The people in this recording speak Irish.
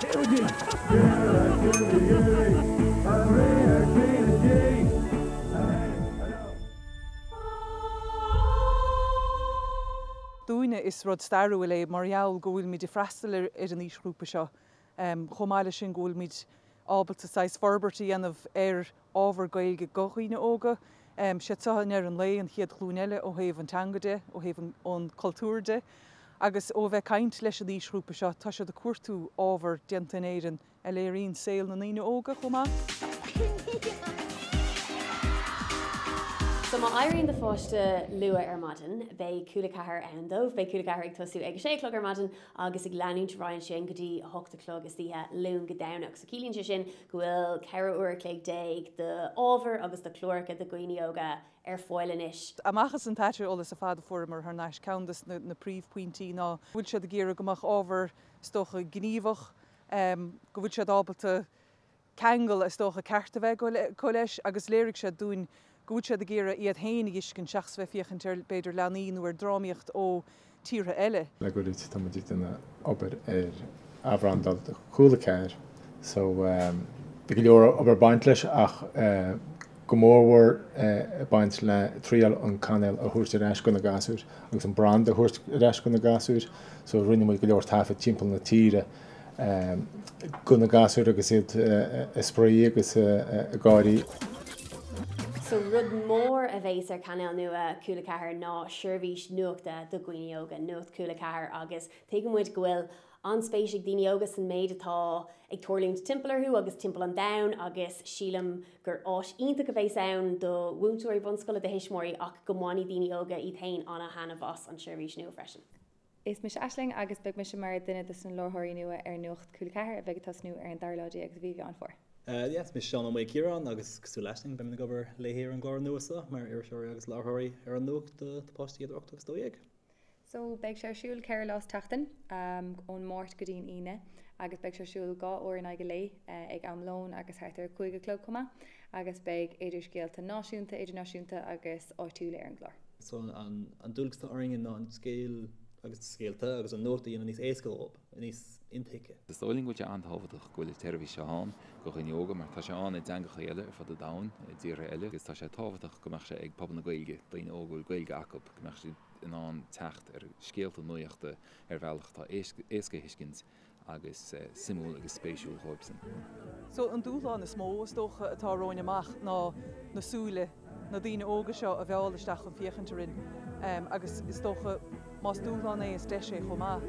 Dúinne is rud stairiúil é mar gheall go bhfuilimid ag freastal ar an aoisghrúpa seo. Chomh maith leis sin go bhfuilimid ábalta saghas forbairt a dhéanamh ar ábhar Gaeilge do dhaoine óga. Siad seo i ndeireadh an lae an chéad ghlúin eile ó thaobh an teanga de, ó thaobh an cultúir de. Agus ó a bheith ag caint leis an aoisghrúpa seo, tá siad ag cuartú ábhar déanta in Éirinn a léiríonn saol na ndaoine óga chomh maith. So má éiríonn do pháiste luath ar maidin, beidh Cúla 4 ann dóibh. Beidh Cúla 4 ag tosú ag a sé a chlog ar maidin agus ag leanúint ar aghaidh ansin go dtí a hocht a chlog istoíche, Luan go Domhnach. So ciallaíonn sé sin go bhfuil 14 uair a chloig d'ábhar agus de chláracha do dhaoine óga ar fáil anois. Amach as an t-aiseolas ar fad a fuaireamar thar n-ais, ceann de na príomhphointí ná go bhfuil siad ag iarraidh go mbeadh ábhar, is dócha, gníomhach, go bhfuil siad ábalta ceangal, is dócha, ceart a bheith acu leis agus léirigh siad dúinn go bhfuil siad ag iarraidh iad féin a fheiscint seachas bheith féachaint ar, b'fhéidir, leanaí nó ar drámaíocht ó tíortha eile. Le goirid tá muid ag déanamh obair ar athbhrandáil do Cúla 4 so bhí go leor obair ag baint leis ach go mórmhór ag baint le triail an cainéal a thabhairt ar ais go na gasúir agus an branda a thabhairt ar ais go na gasúir so rinne muid go leor taifead timpeall na tíre go na gasúir agus iad ag spraoi agus ag gáirí. So rud mór a bheas ar chainéal nua Cúla 4 ná seirbhís nuachta do dhaoine óga, Nuacht Cúla 4 agus tuigeann muid go bhfuil an-spéis ag daoine óga san méid atá ag tarlúint timpeall orthu agus timpeall an domhain agus sílim gur áis iontach a bheas ann do mhúinteoirí bunscoile, do thuismitheoirí ach go mbainfidh daoine óga iad féin an-thaitneamh as an seirbhís nua freisin. Is mise Aisling agus beidh mise mar duine de na láithreoirí nua ar Nuacht Cúla 4 a bheidh ag tosnú ar an dara lá déag de mhí Mheán Fómhair. Yeah, is mise Seán Ó Maoilchiaráin agus cosúil le Aisling beidh mé ag obair léi ar an gclár nua seo mar iriseoir agus láithreoir ar an Nuacht do pháistí idir 8 agus 12. So beidh sé ar siúl 4 lá sa tseachtain, ón Máirt go dtí an Aoine agus beidh sé ar siúl 2 uair in aghaidh an lae ag am lóin agus thart ar 5 a chlog chomh maith agus beidh idir scéalta náisiúnta, idirnáisiúnta agus áitiúla ar an gclár. So an dualgas atá orainne ná an scéal agus na scéalta agus an nuacht a dhéanamh níos éasca dóibh, níos intuigthe. Is dóigh linn go bhfuil sé an-tábhachtach go bhfuil an tseirbhís seo ann do dhaoine óga mar tá sé ann i dteangacha eile ar fud an domhain, i dtíortha eile agus tá sé tábhachtach go mbeadh sé ag pobal na Gaeilge, daoine óga a bhfuil Gaeilge acu, go mbeadh siad in ann teacht ar scéalta nuachta ar bhealach atá éasca a thuiscint agus suimiúil agus spéisiúil dhóibhsan. So an dúshlán is mó, is dócha, atá romhainn amach ná na súile, na daoine óga seo a mhealladh isteach chun féachaint orainn agus is dócha más dúshlán é is deis é chomh maith.